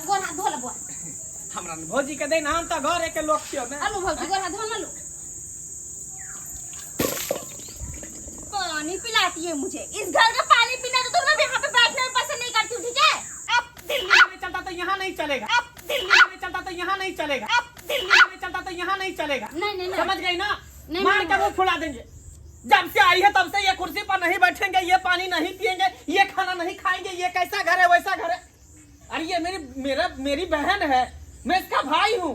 गोर हाथ धो ले बुआ। हमरा ने भौजी के दे ना, हम तऽ घरे के लोग छियो ने। आलू भौजी गोर हाथ धो लू। पानी पिलाती है मुझे, इस घर का पानी पीना तो मैं यहाँ पे बैठने में पसंद नहीं करती हूँ, ठीक है? अब दिल्ली में चलता तो यहाँ नहीं चलेगा, अब दिल्ली में चलता तो यहाँ नहीं चलेगा, अब दिल्ली में चलता तो यहाँ नहीं चलेगा। नहीं नहीं नहीं समझ गई ना? नहीं, मार नहीं, के मुंह फुला देंगे। जब से आई है तब से ये कुर्सी पर नहीं बैठेंगे, ये पानी नहीं पिएंगे, ये खाना नहीं खाएंगे, ये कैसा घर है वैसा घर है। अरे ये मेरी मेरा मेरी बहन है, मैं इसका भाई हूँ।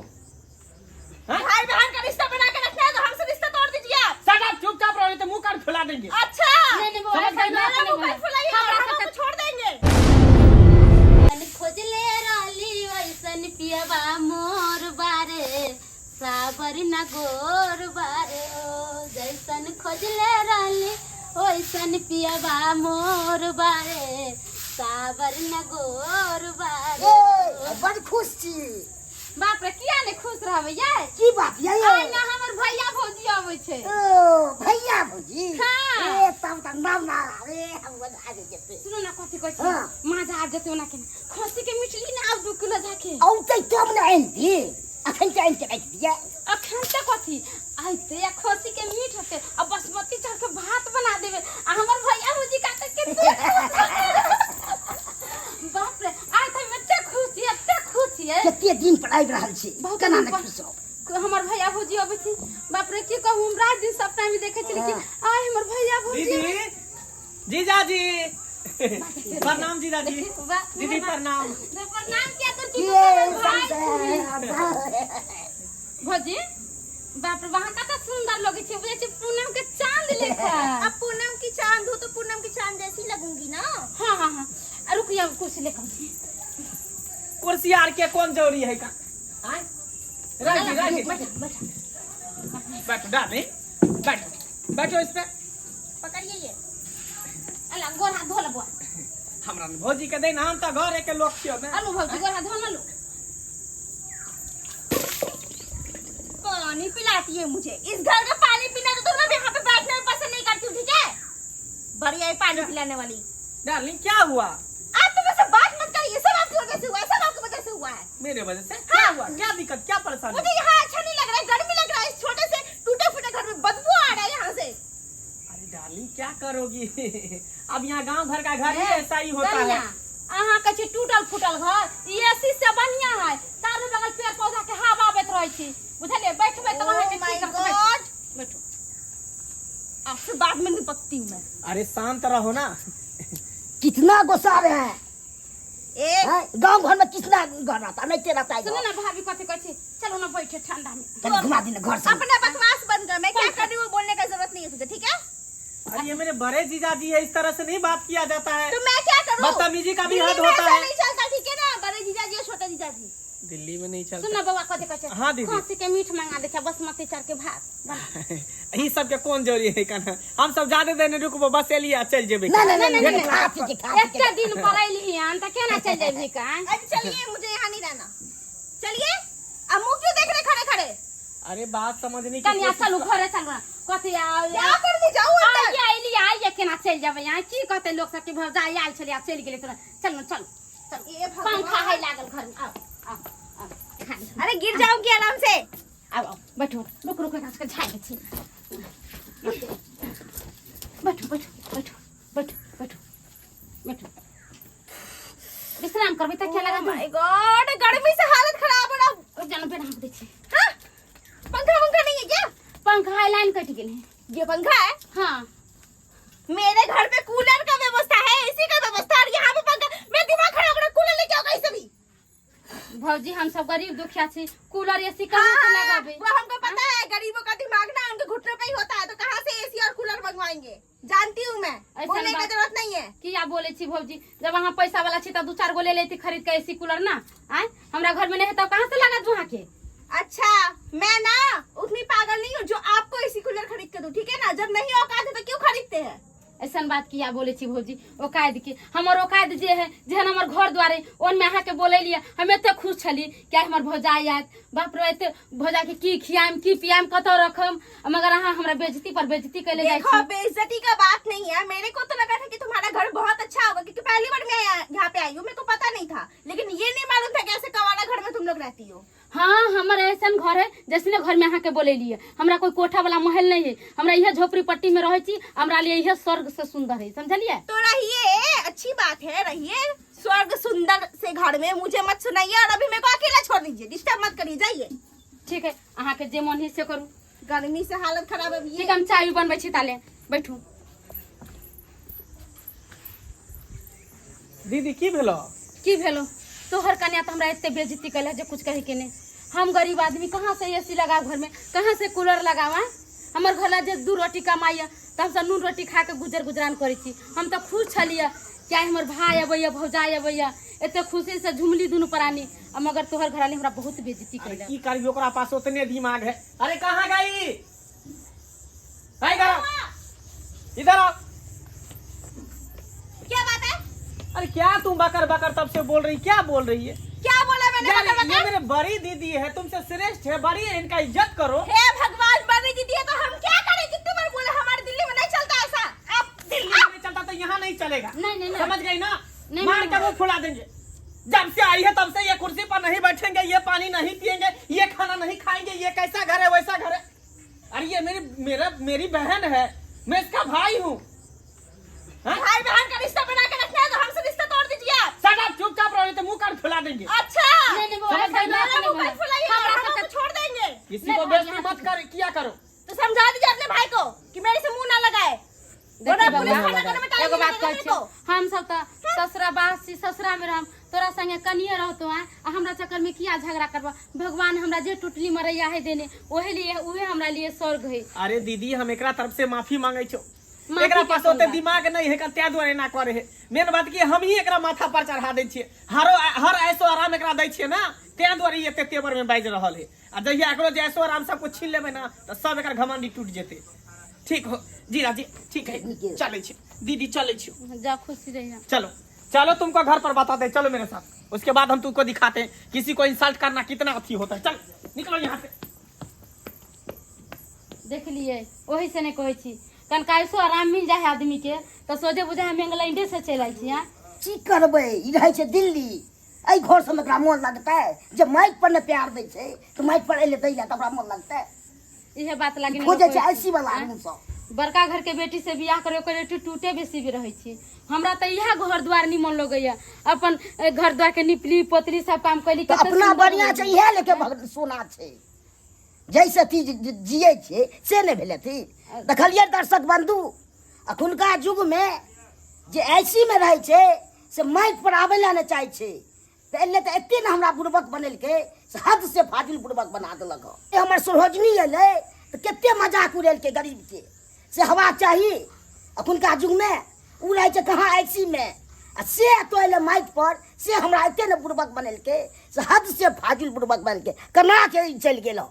हाँ? भाई बहन का रिश्ता बना के रखना है तो हमसे रिश्ता तोड़ दीजिए आप। शट अप, चुपचाप रहो, नहीं तो मुंह कान फुला देंगे। अच्छा नहीं नहीं बुआ समझ ऐसा गई ना? बात मेरा नहीं मुंह है। कान फुलाइए और हमरा हम सबके आपको छोड़ देंगे। तन खोजले रहली वैसन पियबा मोर बारे, साबर न गोर बारे ओ, जैसन खोजले रहली वैसन पियबा मोर बारे, साबर न गोर बारे ए, बड़ खुश छी। बाप रे, किया ने खुश रहबै यै? की बात यै? आइ ना हमर भैया भौजी अबै छै। ओ भैया भौजी? हाँ। ए तब त नाम ना अरे हम बजा दे जेते। सुनो ना कथी कहै छी। हाँ। माजा आबि जेतै ओना केना, खस्सी के मिटली ना आब 2 किलो जाके। औतै तब ने आनि, अखन के आनि के राखि दिअ। अखन त कथी आइते, आ खस्सी के मीट होते आ बासमती चाउर के भात बना देबे, आ हमर भैया भौजी का त के बाप रे, आइ त हम एते खुश छी, एते खुश छियै। कते दिन पर आबि रहल छी, बहुत केना दिन ने पर। खुश हो। हमर भैया भौजी अबै छै, बाप रे की कहू, हम रात दिन सपना में देखै छली कि आइ हमर भैया भौजी। दीदी, जीजाजी प्रणाम। जीजाजी, दीदी प्रणाम। प्रणाम किया तो ये भाई भौजी, बाप रे वहाँ कते सुंदर लगै छै, बुझै छै पूनम के चांद लेखा। अब पूनम की चांद हो तो पूनम की चांद जैसी लगूंगी ना। हाँ हाँ हाँ, आ रुकिए, हम कुर्सी लेके आबै छी। कुर्सी आर के कोन जरूरी है का? आय राखी राखी, बैठ बैठ बैठो डार्लिंग, बैठो बैठो इस पे पकड़िए ये। अला गोर हाथ धो ले बुआ। हमरा ने भौजी के दे ना, हम तऽ घरे के लोग छियो ने। आलू भौजी गोर हाथ धो लू। पानी पिलाती है मुझे, इस घर का पानी पीना तो मैं यहाँ पे बैठने में पसंद नहीं करती हूँ, ठीक है? बढ़िया है पानी पिलाने वाली। डार्लिंग क्या हुआ? आप तो मुझसे बात मत करिए, सब आपकी वजह से हुआ है, सब आपकी वजह से हुआ है। मेरे वजह से क्या हुआ? क्या दिक्कत, क्या परेशानी? मुझे यहाँ अच्छा नहीं लग रहा है, गर्मी लग रहा है, इस छोटे से टूटे फूटे घर में बदबू आ रहा है यहाँ से। अरे डार्लिंग क्या करोगी, अब यहाँ गांव भर का घर ही ऐसा ही होता है। कनिया, अहाँ कहै छी टूटल फूटल घर, ई एसी से बढ़िया है, चारू बगल पेड़ पौधा के हवा आबैत रहै छै, बुझलियै? बैठबै तऽ अहाँके Oh my ठीक रहत। God! बैठू। आपसे बाद में निपटती हूँ मैं। अरे शांत रहो ना। कितना गुस्सा रहे हैं? एक हैं? गांव घर में कितना घर रहता नहीं तेरा ताई। सुनू ना भाभी कथी कहै छी, चलू ना बैठे ठंडा में। तनी घुमा दी ना घर से। अपना बकवास बंद कर, मैं क्या कर रही हूँ बोलने का जरूरत नहीं है तुझे, ठीक है? अरे ये मेरे बड़े जीजाजी है, इस तरह से नहीं बात किया जाता है। तो मैं क्या करूँ? बदतमीजी का भी दिल्ली हद में होता ऐसा है। नहीं चलता, ठीक है ना? बड़े जीजाजी और छोटे जीजाजी दिल्ली में नहीं सुन चलता। ना बौआ कथी कहै छै। हाँ, दीदी। खस्सी के मीट मंगा दै छै, बासमती चाउर के भात बना। ई सब के कोन जरूरी है कहना, हम सब ज्यादा देर नहीं रुकबो, बस एलिए आ चल जेबे। ना ना ना नहीं, ना नहीं, खा पी के, खा पी के। एक दिन पर अयली हन तऽ केना चलि जेबही का? अरे चलिए, मुझे यहाँ नहीं रहना, चलिए। अब मुँह क्यों देख रहे खड़े खड़े? अरे बात समझने की कनिया कोशिश चलू घरे चलू ना। कथी आ क्या करने जाऊँ अंदर? आइए अयली, आइए केना चलि जेबै यहाँ? की कहतै लोक सब कि भौजाई आयल छलै आ चलि गेलै तुरंत। चलू चलू चलू, ए भगवान। पंखा है लागल घर में, आओ आओ आओ। अरे गिर जाऊंगी आराम से। आओ आओ बैठो, रुक रुक, एकरा सबके झाड़ि दै छी। बैठो बैठो बैठो बैठो बैठो बैठो, विश्राम करबै तऽ क्या लगा? My God, गर्मी से हालत खराब हो रहा। जानो बेटा दै छी। हाँ? पंखा पंखा नहीं है क्या? पंखा है, लाइन कटि गेलै। ये पंखा है? हाँ। मेरे घर पे कूलर का व्यवस्था है, एसी का व्यवस्था है, और यहाँ पे पंखा। मेरा दिमाग खराब हो रहा है, कूलर लेके आओ कहीं से भी। भौजी हम सब गरीब दुखिया छी, कूलर एसी कहाँ से हाँ, लगाबे? वो हमको पता है, गरीबों का दिमाग ना उनके घुटनों पे ही होता है, तो कहाँ से एसी और कूलर मंगवाएंगे? जानती हूँ मैं, ऐसा बोलने की बात- जरूरत नहीं है। किया बोले छी भौजी, जब अहाँ पैसा वाला छी तऽ दू चार गो ले लेती खरीद के एसी कूलर ना। आय हमरा घर में नहीं है तब कहाँ से लगा दू अहाँ के? अच्छा मैं ना उतनी पागल नहीं हूँ जो आपको एसी कूलर खरीद के दूँ, ठीक है ना? जब नहीं औकात है तो क्यों खरीदते हैं? ऐसन बात किया बोले छी भौजी? औकात के हमर औकात जे है, जेहन हमर घर द्वारे ओनमे अहाँके बोलेलियै, हम एते खुश छली कि आइ हमर भौजाई आयत। बाप रे, एते भौजा के की खियाम की पियाम कतऽ रखम, मगर अहाँ हमरा बेइज्जती पर बेइज्जती कैले जाइ देखो छी। बेइज्जती का बात नहीं है, मेरे को तो लगा था कि तुम्हारा घर बहुत अच्छा होगा, क्योंकि पहली बार मैं यहाँ पे आई हूँ, मेरे को पता नहीं था, लेकिन ये नहीं मालूम था कि ऐसा रहती हो। हाँ, हमर ऐसन घर है जैसने घर में अहाँके बोलेलियै। हमरा कोई कोठा वाला महल नहीं है, हमरा इहे झोपड़ी पट्टी में रहै छी, हमरा लिए इहे स्वर्ग से सुंदर है, समझलियै? तो रहिए, अच्छी बात है, रहिए स्वर्ग सुंदर से घर में, मुझे मत सुनाइए और अभी मेरे को अकेला छोड़ दीजिए, डिस्टर्ब मत करिए, जाइए। ठीक है, अहाँके जे मन है से करू। गर्मी से हालत खराब है। ठीक, हम चाय बनबै छी, ताले बैठू। दीदी की भेलो? की भेलो? तोहर कन्या तऽ हमरा एते बेइज्जती कैलक जे कुछ कहे के नहीं। हम गरीब आदमी कहाँ से एसी लगाव घर में, कहाँ से कूलर लगाव? आँय? हमर घर ला जे दू रोटी कमाइए तऽ हमसब नून रोटी खा के गुजर गुजरान करै छी। हम तऽ खुश छलियै कि आइ हमर भाय अबैया, भौजाइ अबैया, एते खुशी से झुमली दुनू प्राणी, आ मगर तोहर घरवाली हमरा बहुत बेइज्जती अरे कैलक। की करियो, ओकरा पास उतने दिमाग है। अरे कहाँ गई? इधर आओ, इधर आओ। क्या बात है? अरे क्या तुम बकर बकर तब से बोल रही, क्या बोल रही है? क्या बोला मैंने? यार, बकर ये बकर? मेरे बड़ी दीदी है, तुमसे श्रेष्ठ है, बड़ी है, इनका इज्जत करो। हे भगवान, बड़ी दीदी है तो हम क्या करें? कितने बार बोले हमारे दिल्ली में नहीं चलता ऐसा। आप दिल्ली में नहीं चलता तो यहाँ नहीं चलेगा। नहीं, नहीं, नहीं। समझ गई ना? नहीं, मार नहीं, के नहीं। वो फुला देंगे। जब से आई है तब से ये कुर्सी पर नहीं बैठेंगे, ये पानी नहीं पियेंगे, ये खाना नहीं खाएंगे, ये कैसा घर है वैसा घर है। अरे ये मेरी मेरा मेरी बहन है, मैं इसका भाई हूँ। हाँ? भाई बहन का रिश्ता बना के रखना है तो हमसे रिश्ता तोड़ दीजिए आप। शट अप, चुपचाप रहो, नहीं तो मुंह कान फुला देंगे। अच्छा, नहीं, नहीं, वो समझ ऐसा गई ना? बात मेरा नहीं मुंह है। मत फुलाइए, हमरा हम सबके आपको छोड़ देंगे। किसी नहीं, को भाई, बेइज्जती यहाँ मत कर किया करो। तो समझा दीजिए अपने भाई को कि मेरे से मुंह ना लगाए। देखी वरना बाबा, पुलिस थाना करने में टाइम एगो बात लगेगा कहै मेरे छियौ, को। हम सब तऽ ससुरा बास छी, ससुरा में रहम, तोरा संगे कनिए रहतो। आँ, आ हमरा चक्कर में किया झगड़ा करबा? भगवान हमरा जे टुटली मरैया है देने, ओहे लिए उहे हमरा लिए स्वर्ग है। अरे दीदी, हम एकरा तरफ से माफी मांगे छो। माफी एकरा के पास कोन ओते बात? दिमाग नहीं है, ते दुआरे एना करे है। मेन बात की हम ही एकरा माथा पर चढ़ा दै छियै, हरो हर ऐसो आराम एकरा दै छियै ना, ते दुआरे ई एते तेवर में बाजि रहल है। आ जहिया एकरो जे ऐसो आराम सब कुछ छीन लेबै ना, तऽ सब एकर घमंडी टूट जेतै। ठीक हो जीरा जी, ठीक है, चलै छी दीदी, चलै छी। जा, खुशी रहिया। चलो चलो, तुमको घर पर बताते हैं, चलो मेरे साथ, उसके बाद हम तुमको दिखाते हैं किसी को इंसल्ट करना कितना अथी होता है। चल निकलो यहाँ से। देखलिए, ओही से नहीं कहै छी, कनका ऐसो आराम मिल जाए आदमी के तऽ सोझे बुझाय हम इंग्लैंडे से चलि आयल छी। आँय? की करबै, ई रहै छै दिल्ली, एहि घर सबमे एकरा मोन लगतै? जे माइक पर ने प्यार दै छै तऽ माइक पर एलै दै लए तऽ ओकरा मोन लगतै? इहे बात लागी ने खोजै लोक छै कहै ऐसी वाला आँय? रूम सब। बड़का घर के बेटी से बियाह करे ओकर बेटी टूटे बेसी भी रहै छी। हमरा तऽ इएह घर द्वार निमन लगैया, अपन घर द्वार के निपली पोतली सब काम कैली। तऽ कते अपना सुन्दर बढ़िआँ छै, लगैया। इएह लेके सोना छै, जैसे अथी जियै छै से नहि भेलै अथी। देखलियै दर्शक बंधु, अखुनका युगमे जे ऐसीमे रहै छै से माइक पर आबै लए नहि चाहै छै। तऽ एलै तऽ एते ने हमरा बुड़बक बनेलकै से हद से फाजिल बुड़बक बना देलक हँ। ए हमर सरोजनी एलै तऽ कते मजाक उड़ेलकै गरीबके, से हेबाक चाही? अखुनका युगमे ओ रहै छै कहाँ ऐसीमे, आ से तो एलै माइक पर, से हमरा एते ने बुड़बक बनेलकै से हद से फाजिल बुड़बक बनेलकै, केना के ई चलि गेल हँ।